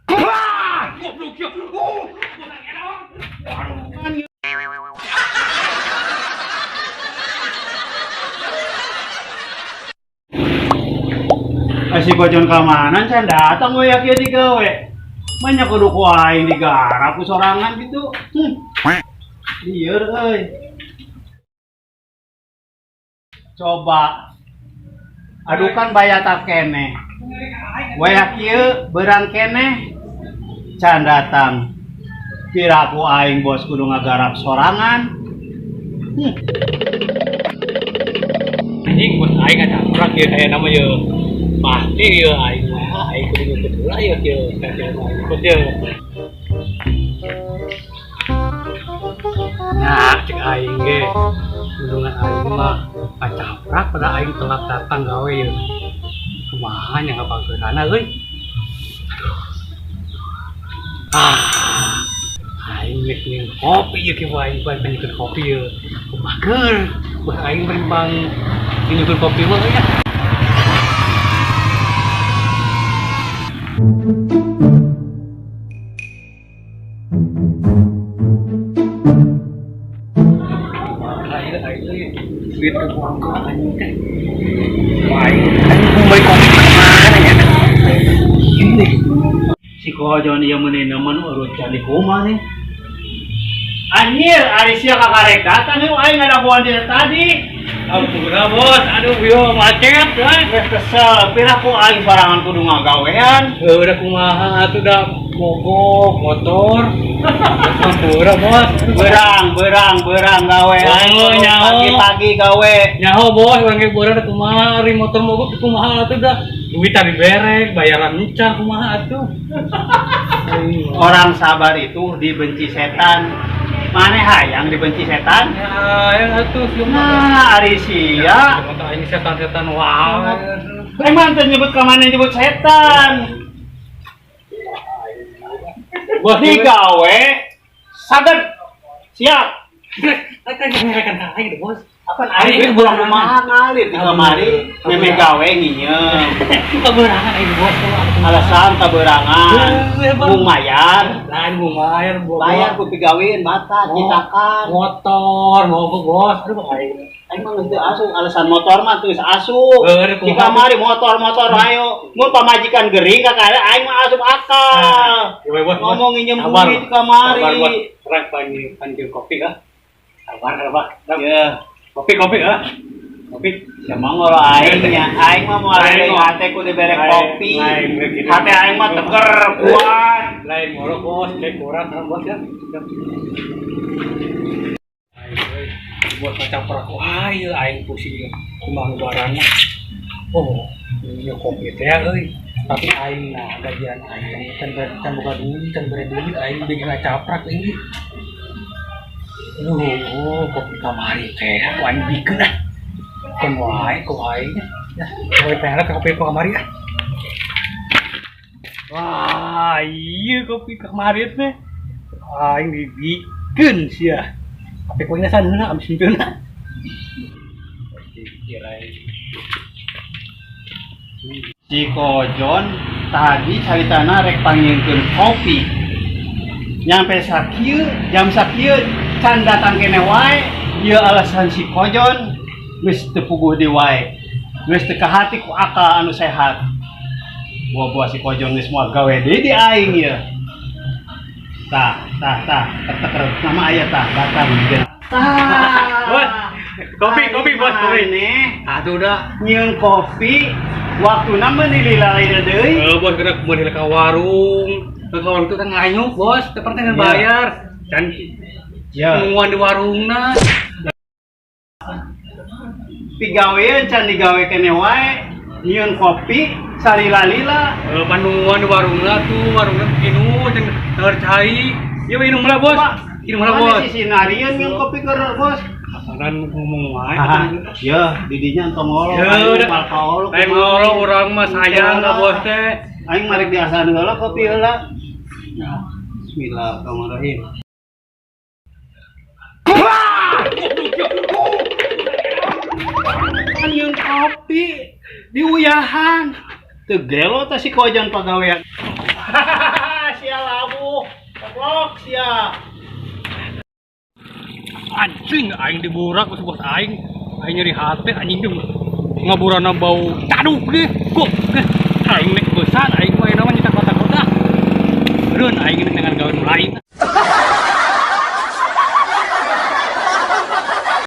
Wah, goblok ya. Oh, waduh. Si Kojon kemana can datang we ya kieu digawe. Banyak kudu ku aing digarap ku sorangan gitu. Lieur euy. Coba adukan bayata keneh. Waya kieu beurang keneh can datang. Piraku aing bos kudu ngagarap sorangan. Anjing, bos aing ngacaprak ieu aya nama ieu. Pasti ieu aing mah aing kudu ngikut heula ieu kieu kasihan aing ikut ieu. Nah, cek aing ge. Undungan aing mah ngacaprak pada aing telat datang gawe ieu. Kumaha nya ngabangkeunana euy. Ah, aing rek minum kopi ieu kieu aing pan nyieun kopi ieu. Kumaha keur? Bos aing berimbang nyieun kopi mah euy. Duit kebuang ke anjing teh. Aing beli kopi kemana ya? Ini si Kojon ieu meuni nemen urut can di kumaha nih. Anjir, ari sia kakarek datang yeuh aing ngadagoan dina tadi. Ampura bos, aduh yo macet euy. Geus kesel, piraku aing sorangan kudu ngagawean. Heuh, udah kumaha atuh da mogok motor. Ampura bos. Berang, berang, berang gawe. Aing Oh, nyaho. pagi-pagi gawe. Nyaho bos, urang ge beurang kumaha ari motor mogok kumaha atuh da. Duit tadi berek, bayaran encan kumaha atuh. Orang sabar itu dibenci setan. Maneh hayang dibenci setan? Ya, yang atuh sieu mah. Nah, ari sia. Mata aing setan-setan wae. Emang teu nyebut ka maneh nyebut setan. Bos, Digawe saged siap. Kan ngerekan aing deh, bos. Apan aing pulang kumaha ngalir di kamari meme gawe nginyeum. Kaberangan aing bos. Alasan kaberangan. Mung mayar. Lain mung mayar, bos. Bayar ku pigawean batat citakan. Motor mogok bos. Aduh aing. Aing mah geus teu asup alasan motor mah geus asup. Heuh, Di kamari motor-motor ayo. Mun pamajikan gering ka kada aing mah asup akal. Bos. Ngomong nginyeum Sabar, duit di kamari. Sabar, bos. Rek panggil kopi kah? Sabar, sabar. Ya. Kopi, kopi ah. Kopi. Siapa ngoro aing nya? Aing mah moal Lain deui mah. hate ku dibere Lain, kopi. lain, begitu. Hate aing mah teger kuat. Lain ngoro bos, kayak kurang kan bos ya. Aing euy, bos macam perak wah ieu aing pusing kumaha barangna. Oh, ieu kopi teh euy. Tapi aing nah gajian aing can can boga duit, can bere duit aing bikin ngacaprak ini. Aduh, kopi kamari teh aku aing bikin ah. Kon wae ku aing. Ya, kopi teh lah kopi kamari ah. Wah, iya kopi kamari teh. Aing dibikin sia. Tapi ku aing sana abis itu na. Si Kojon tadi caritana rek panggilkeun kopi. Nyampe sakieu, jam sakieu can datang kene wae, ieu alasan si Kojon geus teu puguh deui wae. Geus teu kahati ku akal anu sehat. Buah-buah si Kojon geus moal gawe deui di aing ieu. Tah, tah, tah, teker nama aya tah datang dia. Tah. Bos, kopi, kopi bos, kopi. Maneh Aduh dah. nyieun kopi waktuna meuni lila-lila deui. Bos kena kemudian ke warung. Ke warung itu kan nganyuk bos, seperti kan Iya. bayar. Dan Ya. nungguan di warungna. Pigawean can digawe kene wae, nyieun kopi salila-lila. Panunguan di warungna tuh, warungna beginu, dan dengar cai. Ya minum lah bos. Minum lah bos. Mana si sinarieun nyieun kopi keur bos? Asalan ngomong wae. Ah, ya, didinya entong ngolok, Ya, aing udah. mal kaolok. Lain ngolok urang mah sayang ka bos teh. Aing marek diasahan heula kopi heula. Bismillahirrahmanirrahim. Kan nyieun kopi diuyahan. Teu gelo teh si Kojon pagawean. Labuh. Goblok sia. Anjing, aing diburak ku bos aing. Aing nyeri hati anjing tuh. Ngaburana bau caduk ge. Kok aing nek bosan aing mah mah nyetak kota-kota. Reun aing dengan gawe nu lain.